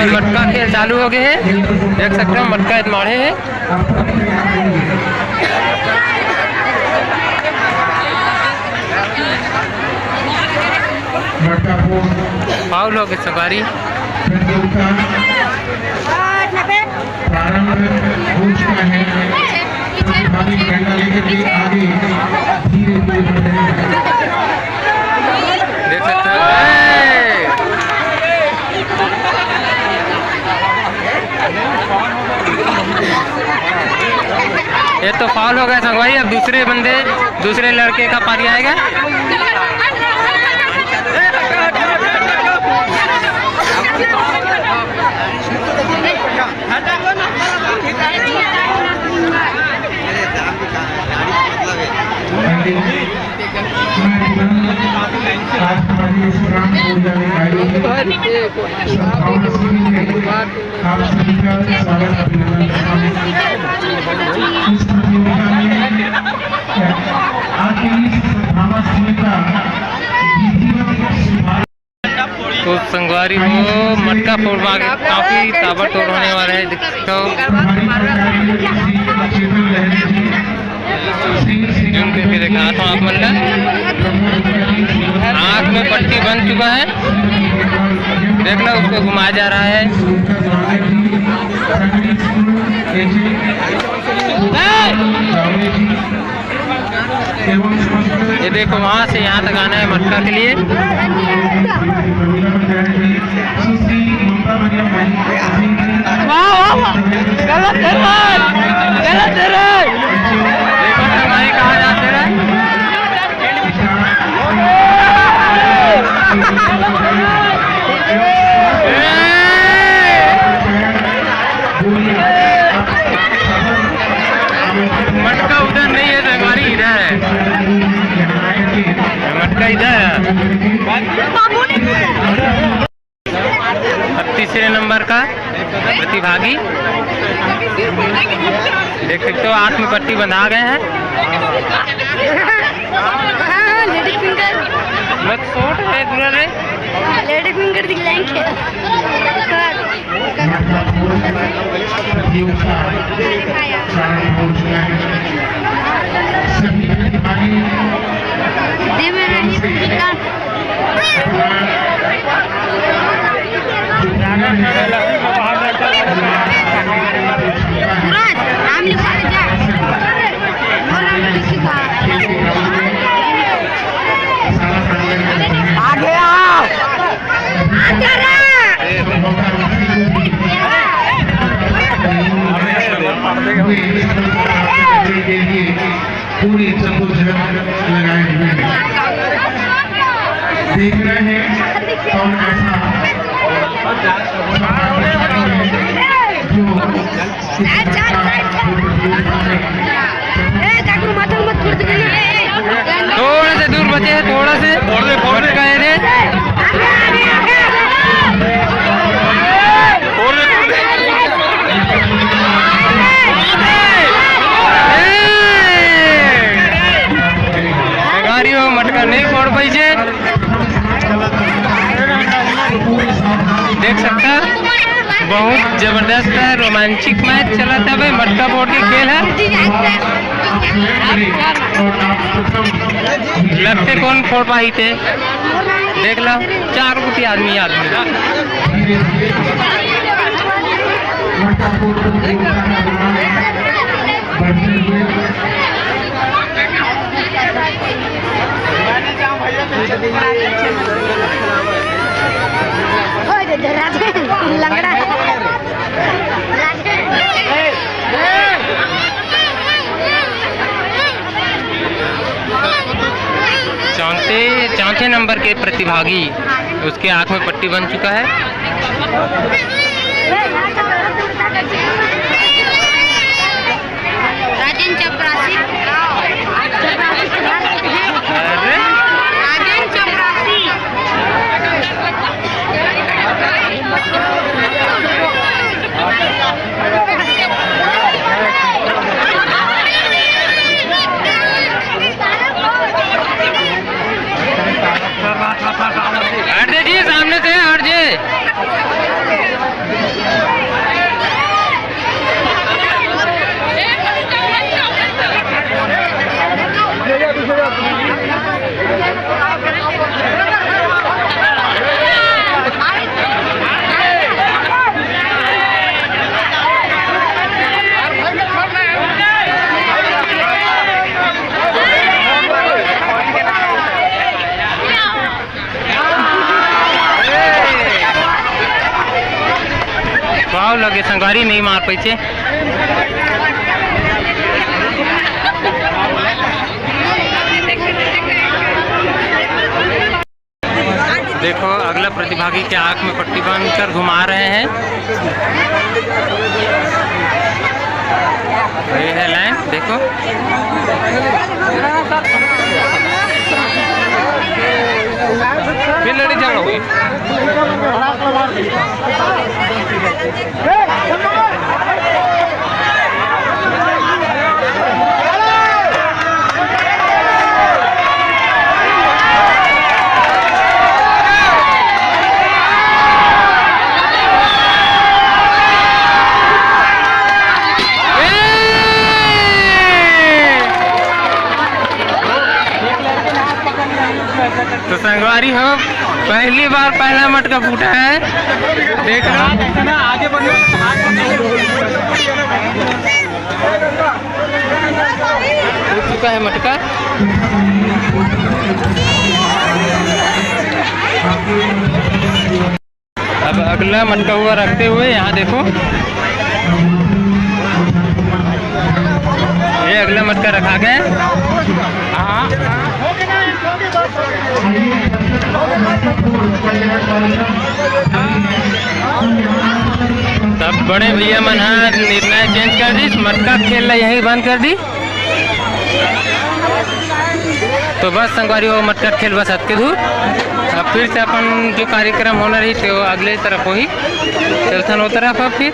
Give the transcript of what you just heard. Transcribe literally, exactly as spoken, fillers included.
मटका खेल चालू हो गए हे। देख सकते हो, मटका इतना माढ़े हे। मटका फोड़ फाउल हो गए संगवारी। प्रतियोगिता प्रारंभ हो चुका है। प्रतिभागी डंडा लेकर के आगे धीरे धीरे बढ़ रहे हैं। देख सकते हो, ए! ये तो फाउल हो गया संगवारी। अब दूसरे बंदे, दूसरे लड़के का पारी आएगा। मैं तुरंत आज हमारी इस ग्राम पूजा में आयोजित सद्भावना शिविर में आप सभी का स्वागत, अभिनंदन करता हूँ। इस प्रतियोगिता में आज की इस सद्भावना शिविर का विधिवत शुभारंभ तो संगवारी हो, मटका फोड़ में काफी ताबड़तोड़ होने वाला है। देख सकते हो, जूम करके दिखाता हूँ आप मन ला। आँख में पट्टी बंध चुका है, देख लो, उसको घुमाया जा रहा है। ये देखो, वहाँ से यहाँ तक आना है मटका के लिए। वाह, वाह, वाह। गलत है रे, गलत है रे। देखो तो भाई, कहाँ जाते रे? मटका उधर नहीं है, संगवारी इधर है। मटका इधर है। अब तीसरे नंबर का प्रतिभागी, देख सकते हो, आँख में पट्टी बंधा गए हैं। हाँ, लेडी फिंगर। मत शॉट है पूरा रे। लेडी फिंगर दिखलाएंगे। दे मेरा ही फिंगर। सूरज, नाम लिखवा के जा। बोल, नाम लिखवा। आगे आओ। पूरी जद्दोजहद लगाए हुए हैं। देख रहे हैं कौन ऐसा जो थोड़ा से दूर बचे हैं, थोड़ा से। फोड़ दे, फोड़ दे। मटका है रे। फोड़ दे, फोड़ दे। ए! गाड़ी में मटका नहीं फोड़ पाइसे। देख सकता, बहुत जबरदस्त है, रोमांचिक मैच चला था भाई, मटका फोड़ के खेल है। लगते कौन फोड़ पाई थे, देख ला, चार गुटी आदमी, आदमी। लंगड़ा। चौथे, चौथे नंबर के प्रतिभागी, उसके आंख में पट्टी बन चुका है। राजन चपरासी। अरे? राजन चपरासी। हट दे जी, सामने से हट जे। लगे संगवारी, नहीं मार पैसे। देखो, अगला प्रतिभागी के आंख में पट्टी बांधकर घुमा रहे हैं। ये है लाइन, देखो। फिर लड़ी झगड़ा हुई। तो संगवारी हो, पहली बार पहला मटका फूटा है, देख लो। फूट चुका है मटका। अब अगला मटका हुआ रखते हुए यहाँ देखो, ये अगला मटका रखा गया है। हाँ। तब बड़े भैया मन ह निर्णय चेंज कर दिस, मटका खेल ला यहीं बंद कर दी। तो बस संगवारी हो, मटका खेल बस अतके दूर। अब फिर से अपन जो कार्यक्रम होना रही, तो अगले तरफ होही, चलथन ओ तरफ। अब फिर